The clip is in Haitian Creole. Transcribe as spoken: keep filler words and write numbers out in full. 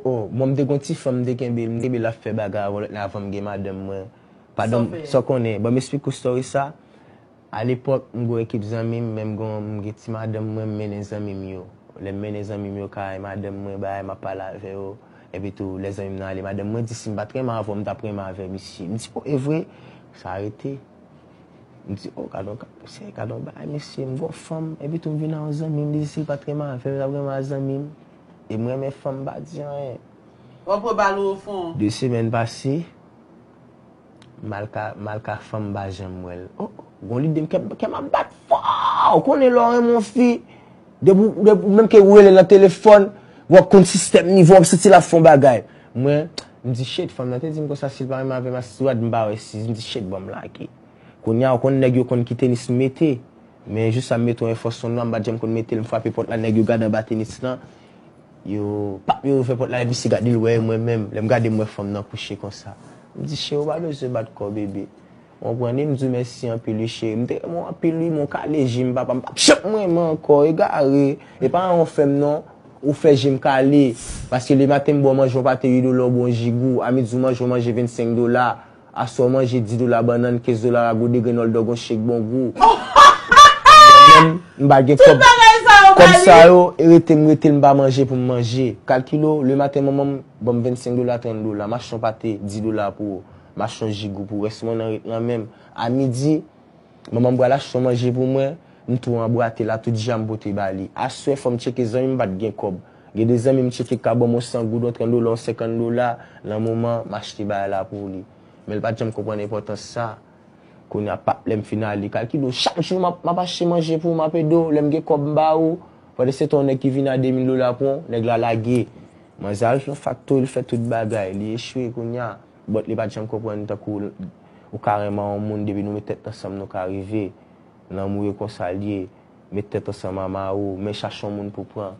Oh, bon, m te gon ti fanm m te kenbe, m te kenbe l ap fè bagay avè lòt nèg avan m gen madanm mwen. Padan, sa w konnen, ban m esplike w story sa. Alepòk, m gon ekip zanmi m, men m gon, m gen ti madanm mwen, m mennen zanmi m yo. Lè m mennen zanmi m yo kay madanm mwen, bay, m ap pale avè yo. Epi tou, lè zanmi m nan ale, madanm mwen di si m pa t renmen avè w, m t ap renmen avè misye. M di, oh, e vre? Sa rete. M di, oh, gade yon ka-, se, gade yon bagay, mesye, m gon fanm. Epi tou, m vin a yon zanmi m, li di si l pa t renmen avè m, l ap renmen a zanmi m. E m renmen fanm, m pa di anyen. W ap pran bal ou o fon. De semèn pase, m al ka, m al ka fanm, m pa janm wè l. Oh, gon lide m, kè, kè m ap bat fò. Ou konnen lè w renmen yon fi, depi, depi, menm ke ou rele l nan telefòn, w ap konn sistèm nivo, w ap santi l ap fè yon bagay. Mwen, m di, shit, fanm nan te di m konsa, si l pa renmen avè m, a si w a di m pa wè si, m di, shit, bon, m lage. Kounye a, ou konn nèg yo konn ki tenis m mete. Men jou sa m mete yon Air Force One nwa, m pa t janm konn mete l, m frape pòt la, nèg yo gade anba tenis lan. Yo, pap, yo ouvè pòt la, epi se gade l wè mwen menm. Lè m gade m wè fanm nan kouche konsa. M di, cheri, ou pa bezwen bat kò w, bebe. Ou konprann, e m di w mèsi anpil, wi, cheri. M te renmen w anpil, wi, men w kale je m, papa. M pap janm renmen w ankò, egare. E pa yon fè m non. Ou fè je m kale. Paske lematen m ba w manje yon pate uit dola, w ba w yon jigou. A midi w manje, w manje vennsenk dola. Aswè w manje dis dola bannann, kenz dola rago, de grenn wòl dòg, yon chek bon gou. Mwen menm, m pa gen kòb. Tout bagay sa yo, kòb sa yo, e rete m rete l, m pa manje pou m manje. Kalkile w, lematen manman m ban m vennsenk dola, trant dola. M achte yon pate dis dola pou ou. M achte yon jigou pou ou. Rès mwen nan ret nan men m. A midi, manman m pral achte yon manje pou mwen. M tou anbwate la, tout je a m pote ba li. Aswè, fò m tcheke zanmi m, m pa t gen kòb. Gen de zanmi m tcheke k ka ban m yon san goud, yon trant dola, yon senkant dola. Nan moman, m achte bagay la pou li. Men l pa t janm konprann enpòtans sa. Kounye a, pap, lè m fin ale, kalkile w, chak jou m ap, m ap achte manje pou ou, m ap ede w, lè m gen kòb m ba ou. Pandan se tan, yon nèg ki vin a de mil dola pou w, nèg la lage. Manzè al fè yon faktori, l fè tout bagay, li echwe kounye a. But li pa t janm konprann tankou ou ka renmen yon moun, depi nou met tèt ansanm, nou ka rive. Lanmou e konsa l ye. Met tèt ansanm a mari w, men chache yon moun pou pran.